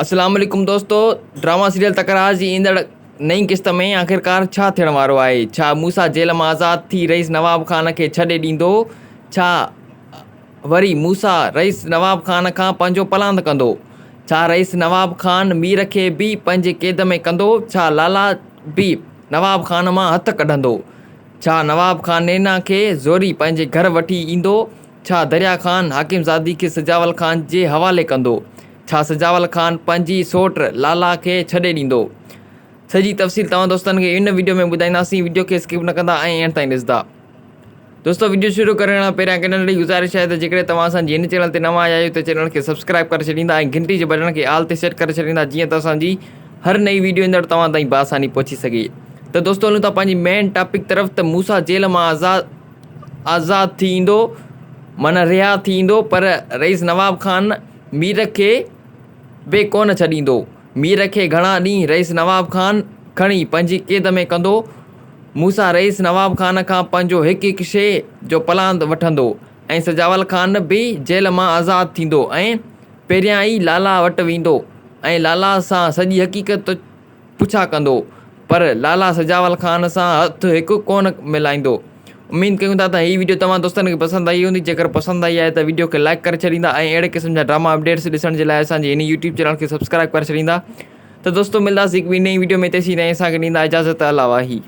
اسلام عليڪم دوستو ڊراما سيريل تڪرار جي ايندڙ نئين قسط ۾ آخرڪار ڇا ٿيڻ وارو آهي ڇا موسيٰ جيل مان آزاد ٿي رئيس نواب خان کي ڇڏي ڏيندو ڇا وري موسيٰ رئيس نواب خان کان پنهنجو پلاند ڪندو ڇا رئيس نواب خان مير کي به پنهنجي قيد ۾ ڪندو ڇا لالا به نواب خان مان هٿ ڪڍندو ڇا نواب خان نينا کي زوري پنهنجي گهر وٺي ايندو ڇا دريا خان حاڪم زادي کي سجاول خان جي حوالي ڪندو ڇا سجاول خان پنهنجي سوٽ لالا کي ڇڏي ڏيندو؟ سڄي تفصيل توهان دوستن کي ان وڊيو ۾ ٻڌائينداسين وڊيو کي اسڪپ نه ڪندا ۽ اينڊ تائين ڏسندا. دوستو وڊيو شروع ڪرڻ کان پهريان هڪ ننڍڙي گذارش آهي ته جيڪڏهن توهان اسان جي هن چينل تي نوان آيا آهيو ته چينل کي سبسڪرائب ڪري ڇڏيندا ۽ گهنٽي جي بٽڻ کي آل تي سيٽ ڪري ڇڏيندا جيئن ته اسان جي هر نئين وڊيو ايندڙ توهان تائين بآساني پهچي سگهي ته دوستو هلون ٿا پنهنجي مين ٽاپڪ طرف ته موسيٰ جيل مان آزاد آزاد ٿي ايندو معنيٰ رها ٿي ايندو پر رئيس نواب خان مير کي به ڪونه ڇڏيندو. مير کي گهڻا ڏينهن رئيس نواب خان کڻي پنهنجي قيد ۾ ڪندو. موسيٰ رئيس نواب خان کان پنهنجو هڪ هڪ شيء جو پلاند وٺندو ۽ سجاول خان به جيل مان آزاد ٿيندو ۽ پهريان ئي لالا وٽ ويندو ۽ لالا سان سڄي حقيقت پڇا ڪندو پر لالا سجاول خان سان هٿ هڪ ڪونه ملائيندو. اميد ڪيون ٿا ته هي وڊيو توهان دوستن کي پسند آئي هوندي جيڪر پسند آئي آهي ته وڊيو کي لائڪ ڪري ڇڏيندا ۽ اهڙي قسم جا ڊراما اپڊيٽس ڏسڻ جي لاء اسان جي هن يوٽيوب چينل کي سبسڪرائب ڪري ڇڏيندا ته دوستو ملداسين هڪ ٻي نئين وڊيو ۾ تيسين تائين اسان کي ڏيندا اجازت الله واهي.